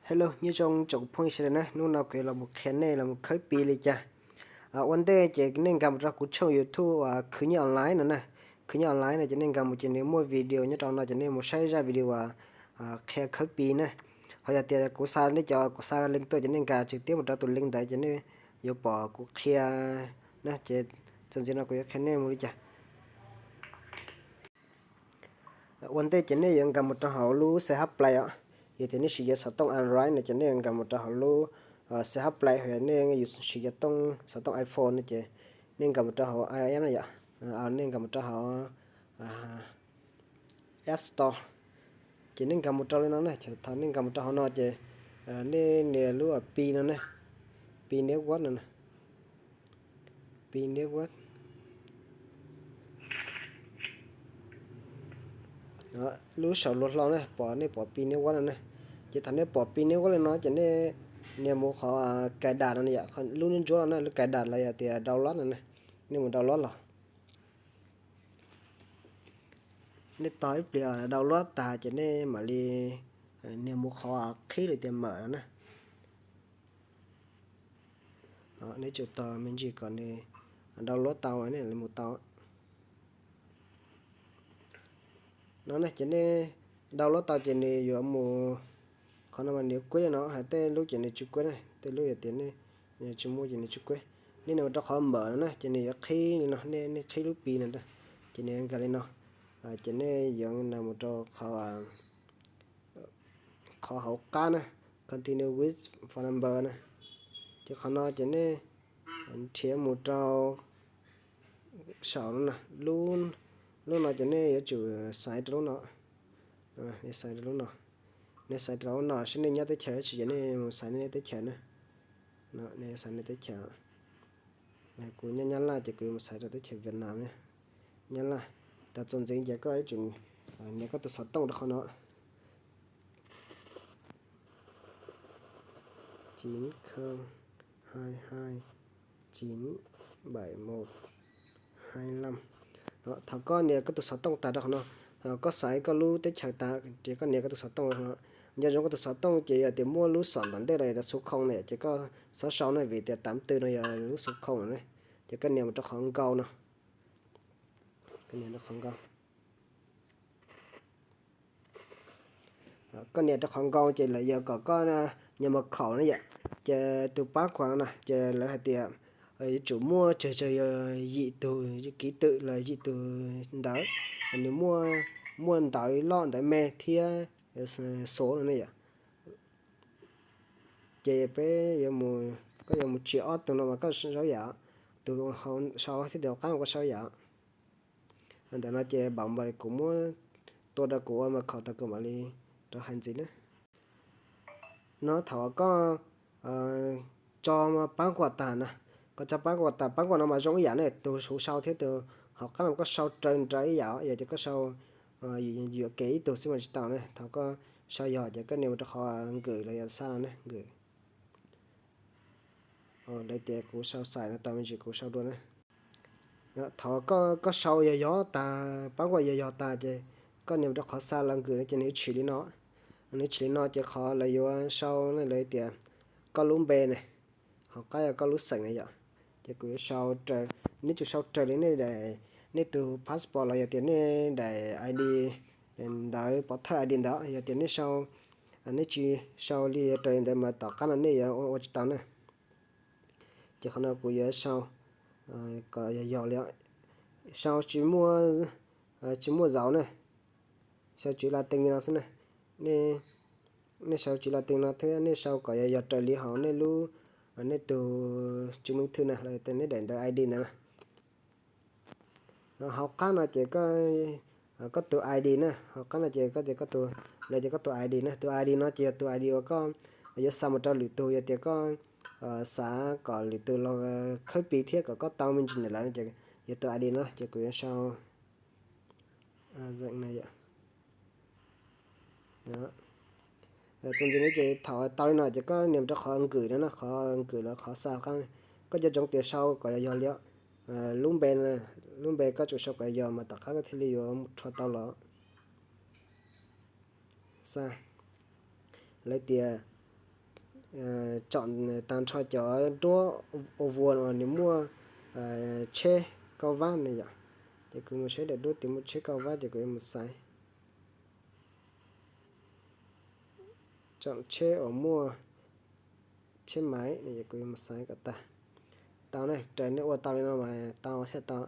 Hello, nyob zoo tsoom phooj ywg sawv daws na, hnub no kuv yuav los mus qhia nej los mus khawb Pi li cas. Ua ntej ces nej nkag mus rau kuv tshooj YouTube uas Khwv Nyiaj Online no na. Khwv Nyiaj Online no ces nej nkag mus ces nws muaj video nyob rau no ces nej mus saib zaj video uas qhia khawb Pi na. Ho yog tias kuv xa nej cov kuv xa link tuaj ces nej nkag tswv tiab mus rau tus link ntawd ces nej yuav pom kuv qhia na. Ces txuas ntxiv no kuv yuav qhia nej mus li cas. Ua ntej ces nej yuav nkag mus rau hauv lub C H Play os. Yog tias nej siv cov xov tooj Android no ces nej yuav nkag mus rau hauv lub C H Play, ho yog nej yuav siv cov tooj xov tooj iPhone no ces nej nkag mus rau hauv iOS no yom. Nej nkag mus rau hauv App Store. Ces nej nkag mus rau li no na, thaum nej nkag mus rau hauv no ces nej nias lub Pi no ne, Pi Network no na, Pi Network. Lub saum luag hlo ne, pom nej pom Pi Network no ne. Ces thaum nej pom Pi Network li no ces nej nias mus qhov cài đặt no yom, lub ntsuab no na, lub cài đặt los yog tias download no ne. Nej mus download los. Nej tos ib pliag download tag ces nej mam li nias mus qhov qhib li tias mở no na. Nej tsum tos me ntsis kom nws download tau nej li mus tau. No ne ces nej download tau ces nws yuav mus, qhov no mas nws yuav kueb li no, hais tej lub ces nws tsis kueb na, tej lub yog tias nej tsis muaj ces nws tsis kueb. Nej nias mus rau qhov mở no na ces nws yuav qhib li no, nej qhib lub Pi no, ces nws nkag li no. Ces nej yuav nias mus rau qhov qhov hauv qab na, continue with phone number na. Ces qhov no ces nej nrhiav mus rau saum no, lub no ces nej yuav tsum xaiv rau lub no, xaiv rau lub no. Nej xaiv rau lub no seb nej nyob teb chaws tsis, ces nej mus xaiv nej teb chaws na. Nej xaiv nej teb chaws. Kuv nyob Nyab Laj ces kuv yuav mus xaiv rau teb chaws Vietnam na. Nyab Laj. Tas txuas ntxiv ces koj yuav tsum nias koj tus xov tooj rau qhov no. Chín không hai hai chín bảy một hai năm. Thaum koj nias koj tus xov tooj tas rau qhov no, koj xaiv koj lub teb chaws tas ces koj nias koj tus xov tooj rau qhov no. Nco ntsoov koj tus xov tooj ces yog tias muaj lub xom tom ntej los yog tias số không na ces koj txhob sau na, vim tias tám tư no yog lub số không no ne. Ces koj nias mus rau qhov nkau no. Koj nias rau qhov nkau. Koj nias rau qhov nkau ces lawv yuav kom koj nias mật khẩu na yom. Ces tus password no na ces lawv hais tias yuav tsum muaj tsawg tsawg yog yim tug ký tự los yim tug ntawv, nws muaj ntawv loj ntawv me thiab số no ne yom. Ces peb yuav mus, koj yuav mus tsim ob tug no mas koj sau yam, tus sau thiab tus hauv qab mas koj sau yam. Ntawm no ces npam npa kuv muab tua rau kuv ua mật khẩu tag kuv mam li rov hais ntxiv na. No thaum koj tso password tas na, koj tso password tas, password no mas zoo ib yam ne, tus huv sau thiab tus hauv qab no koj sau raws nraim ib yam, yog tias koj sau yuam kev ib tug xwb mas tsis tau ne. Thaum koj sau yog ces koj nias mus rau qhov nkws los yog xa no ne, nkws. Lawv tias kuv sau xais no tau me ntsis kuv sau dua na. Thaum koj sau yog yog tas, password yog yog tas ces koj nias mus rau qhov xa los nkws no ces nws tshwm li no. Nws tshwm li no ces qhov lawv yuav sau ne lawv tias koj lub npe ne, hauv qab yog koj lub xeem na yom. Ces kuv yuav sau raws, neb tsum sau raws li nej daim, nej tus passport los yog tias nej daim I D, ntawv pov thawj I D ntawd. Yog tias nej sau, nej tsis sau li raws li ntawd mas tom qab no nej yuav ua tsis tau na. Ces qhov no kuv yuav sau kom yog yog li, sau tsis muaj, tsis muaj zaus na, sau chữ Latin li no xwb na. Nej sau chữ Latin no thiab nej sau kom yog yog raws li hauv nej lub, nej tus chứng minh thư na los yog nej daim ntawv I D ntawd na. Hauv qab no ces koj tus I D na, hauv qab no ces koj tias koj tus, lawv tias koj tus I D na, tus I D no ces yog tus I D uas koj yuav xa mus rau lwm tus, yog tias koj xav kom lwm tus los khawb Pi thiab kom koj tau me ntsis ntawm lawv no ces yog tus I D no ces kuv yuav sau Txuas ntxiv no ces thaum tau li no ces koj nias rau qhov nkws no na, qhov nkws los qhov xa qab, koj nco ntsoov tias sau kom yog yog li, lub npe, lub npe koj tsum sau kom yog mas tom qab koj thiaj li yuav rho tau los xa. Lawv tias tsom tag nrho cov duab ua vuas uas nws muaj tsheb kauj vab ne yom. Ces kuv mus saib daim duab twg muaj tsheb kauj vab ces kuv yuav mus xaiv. Tsom tsheb uas muaj tsheb maiv, kuv yuav mus xaiv kom tag. Tau ne, raws nej ua tau li no mas tau thiaj tau.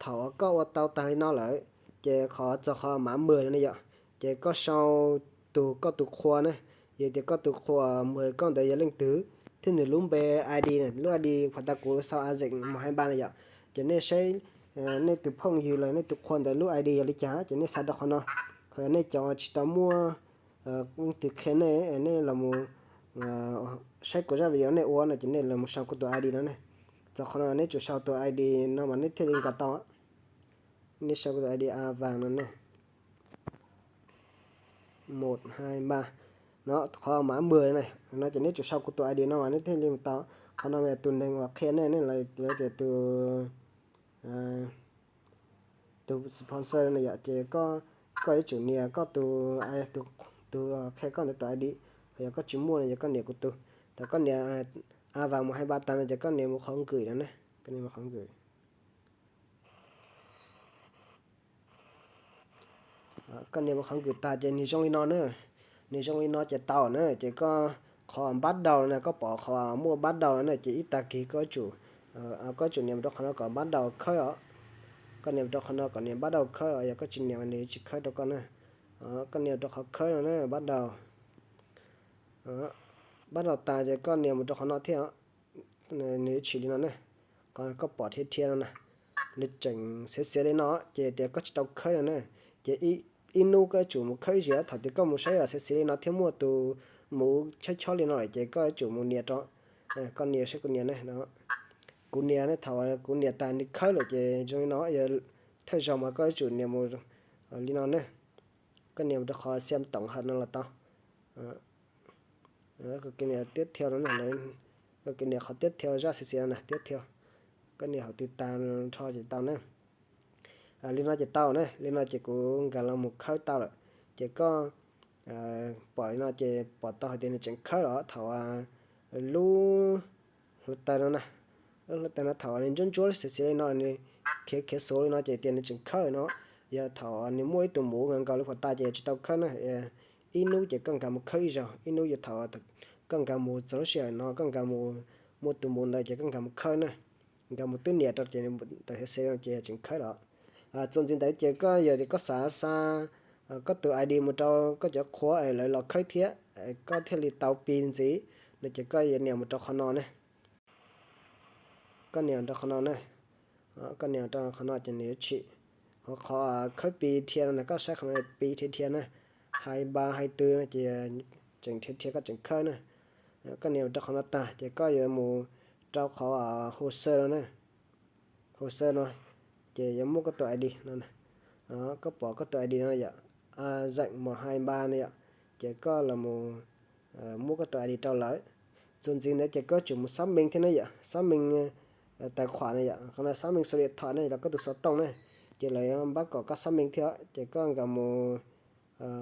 Thaum uas koj ua tau tag li no lawm, ces qhov txog qhov mav mws no ne yom, ces koj sau tus koj tus qhua ne, yog tias koj tus qhua mws koj ntawd yog leej twg thiab nws lub npe I D ne, lub I D phas tas kuv sau a zeem mos hais npa ne yom, ces nej saib nej tus phooj ywg los nej tus qhua ntawd lub I D yog li cas ces nej xa rau qhov no. Ho nej cov tsis tau muaj leej twg qhia nej, nej los mus saib kuv zaj video nej ua no ces nej los mus sau kuv tus I D no ne. Txog qhov no nej tsum sau tus I D no mas nej thiaj li nkag tau. Nej sau kuv tus I D a vas no ne, một hai ba no, qhov mav mws ne no ces nej tsum sau kuv tus I D no mas nej thiaj li mus tau. Qhov no yog tus neeg uas qhia nej ne, lawv tias tus tus sponsor no yom, ces koj yuav tsum nias koj tus, tus qhia koj ntawd tus I D. Yog koj tsis muaj no ces koj nias kuv tus. Thaum koj nias a vas mos hais npa tag no ces koj nias mus qhov nkws no ne, koj nias mus qhov nkws. Koj nias mus qhov nkws tag ces nws zoo li no na. Nws zoo li no ces tau na, ces koj qhov npab daus no na, koj pom qhov muaj npab daus no na, ces ib tag kis koj tsum, koj tsum nias mus rau qhov no kom npab daus khawb os. Koj nias mus rau qhov no kom nias npab daus khawb os, yog koj tsis nias nws tsis khawb rau koj na. Koj nias mus rau qhov khawb no na, npab daus. Npab daus tas ces koj nias mus rau qhov no thiab, nws tshwm li no ne. Qhov koj pom dhia dhia no na, nws tseem xiav xiav li no, ces tias koj tsis tau khawb no na. Ces ib hnub koj tsum mus khawb ib zaug, thaum tias koj mus saib xiav xiav li no thiab muaj tus mus chob chob li no lawm ces koj tsum mus nias rau. Koj nias saib kuv nias ne. Kuv nias ne, thaum kuv nias tas nws khawb lawm ces zoo li no, yog thawj zaug mas koj tsum nias mus li no ne. Koj nias mus rau qhov xiam toom hawm no los tau. Koj nias tiab thiau no, koj nias qhov tiab thiau zaj xiav xiav no na, tiab thiau. Koj nias hauv twg tag nrho ces tau na. Li no ces tau na, li no ces kuv nkag los mus khawb tau lawm. Ces koj pom li no ces pom tau hais tias nws tseem khawb los thaum lub hluav taws no na. Lub hluav taws no thaum nws ntsuab ntsuab xiav xiav li no, nws khiav khiav xuav li no ces tias nws tseem khawb no. Yog thaum nws muaj ib tug muv nkaus nkaus li phom tas ces tsis tau khawb na. Ib hnub ces koj nkag mus khawb ib zaug, ib hnub yog thaum koj nkag mus txog lub sij hawm no koj nkag mus muaj tus muv ntawd ces koj nkag mus khawb na. Nkag mus twb nias rau ces tawm xiav xiav no ces tseem khawb los. Txuas ntxiv ntawd ces koj yog tias koj xav xa koj tus I D mus rau koj cov qhua es lawv los khawb thiab, koj thiaj li tau Pi ntxiv no ces koj yuav nias mus rau qhov no ne. Koj nias rau qhov no ne. Koj nias rau qhov no ces nws yuav tshwm. Ho qhov khawb Pi dhia no na, koj saib qhov no Pi dhia dhia na, hais npa hais twg no ces tseem dhia dhia koj tseem khawb na. Koj nias rau qhov no tag ces koj yuav mus rau qhov hồ sơ no na. Hồ sơ no ces yuav muaj koj tus I D no. Koj pom koj tus I D no yom, a zeem mos hais npa no yom, ces koj los mus muab koj tus I D rau lawv. Txuas ntxiv ntawd ces koj tsum mus xác minh thiab ne yom, xác minh tài khoản no yom, qhov no xác minh số điện thoại ne los koj tus xov tooj ne, ces lawv yuav npab kom koj xác minh thiab ces koj nkag mus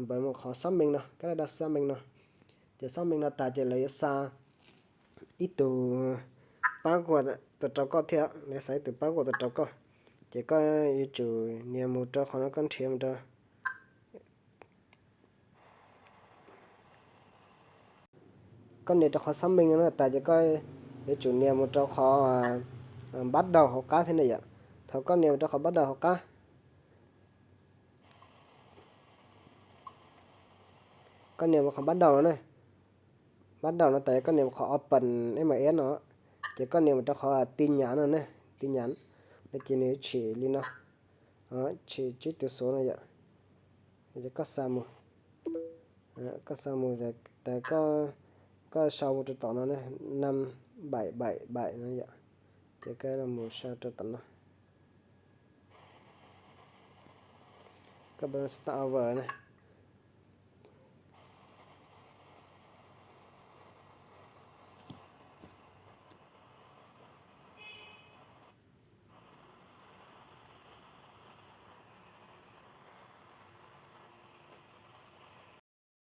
npawm mus qhov xác minh no, koj daj xác minh no. Ces xác minh no tas ces lawv yuav xa ib tug pab kuaj tuaj rau koj thiab, lawv xa ib tug pab kuaj tuaj rau koj. Ces koj yuav tsum nias mus rau qhov no, koj nrhiav mus rau koj nias rau qhov xác minh no na tas ces koj yuav tsum nias mus rau qhov bắt đầu hauv qab thiab ne yom. Thaum koj nias mus rau qhov bắt đầu hauv qab, koj nias mus qhov bắt đầu no ne. Bắt đầu no tas koj nias mus qhov open M S no, ces koj nias mus rau qhov tin nhắn no ne, tin nhắn no ces nws tshwm li no, tshwm tsib tus số no yom. Koj xa mus, koj xa mus tas koj sau mus rau tom no ne, năm bảy bảy bảy no yom. Ces koj mus sau rau tom no. Koj start over ne.